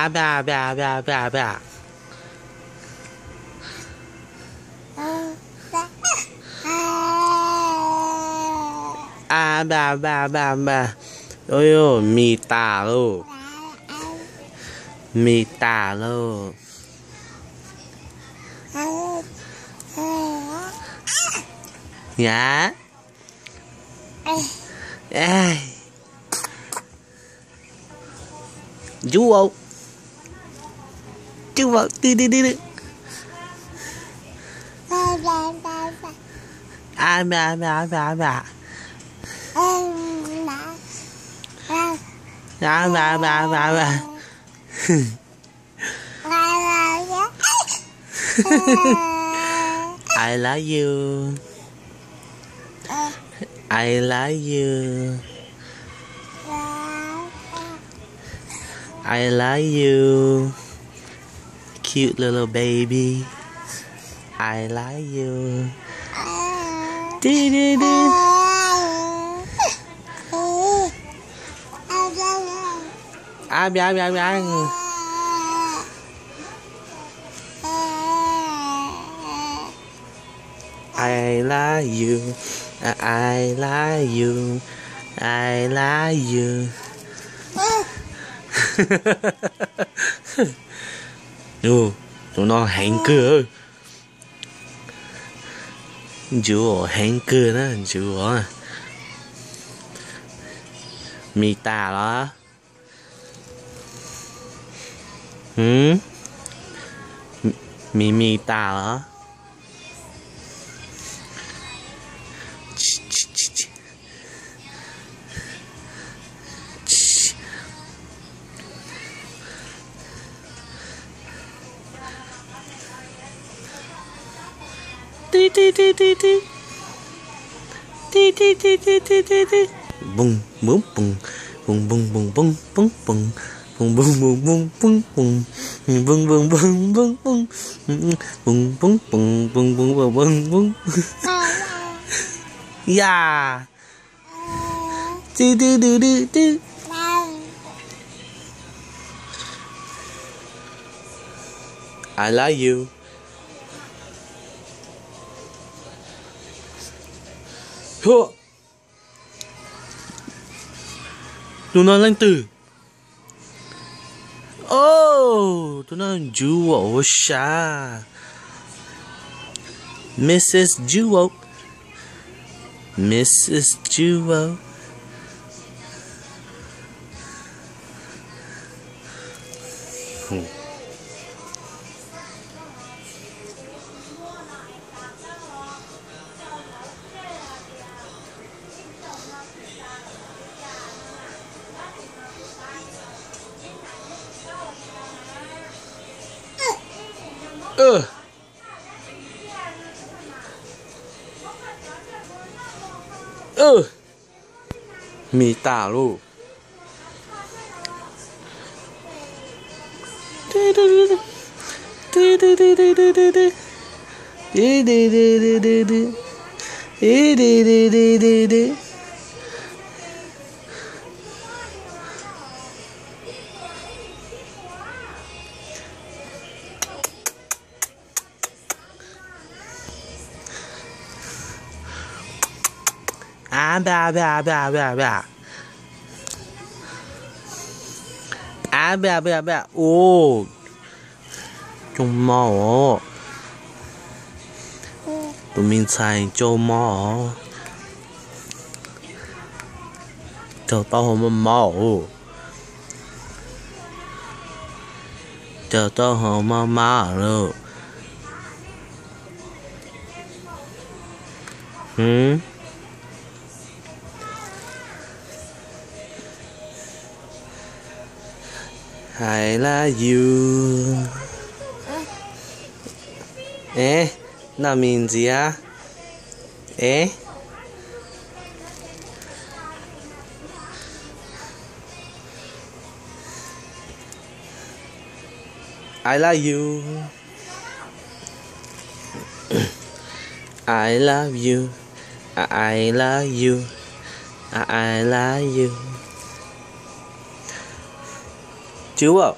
A ba ba ba ba ba. A ba ba ba ba. Oj, mis tas lauj. Mis tas lauj. Yav. Juv aum, juv aum, tw tw tw tw. A ba ba ba ba. A ba ba ba ba. I love you. I love you. I love you. Cute little baby. I love you. Di, di, di. A, bia, bia, bia. I love you. I love you. I love you. Tus no heev kawg. Ntsws aum heev kawg na, ntsws aum. Mis tas los? Mis mis tas los? Tib tib tib tib tib. Tib tib tib tib tib tib tib. Poog poog poog, poog poog poog poog poog poog, poog poog poog poog poog poog, poog poog poog poog poog, poog poog poog poog poog poog poog. Ya. Tib tib tib tib tib. I love you. Hua. Tus no leej twg? Oh, tus no Juul ua sa. Missus Juul. Missus Juul. Mis tas lauj. A ba ba ba ba ba. A ba ba ba. Ua, coo mov os. Tus me ntxhais coo mov os. Cog taub hau maj maj os. Cog taub hau maj maj lawm. Hwm. I love you. Es, noj mis ntxiv. Es, I love you. I love you. I love you. I love you. Chứ bộ.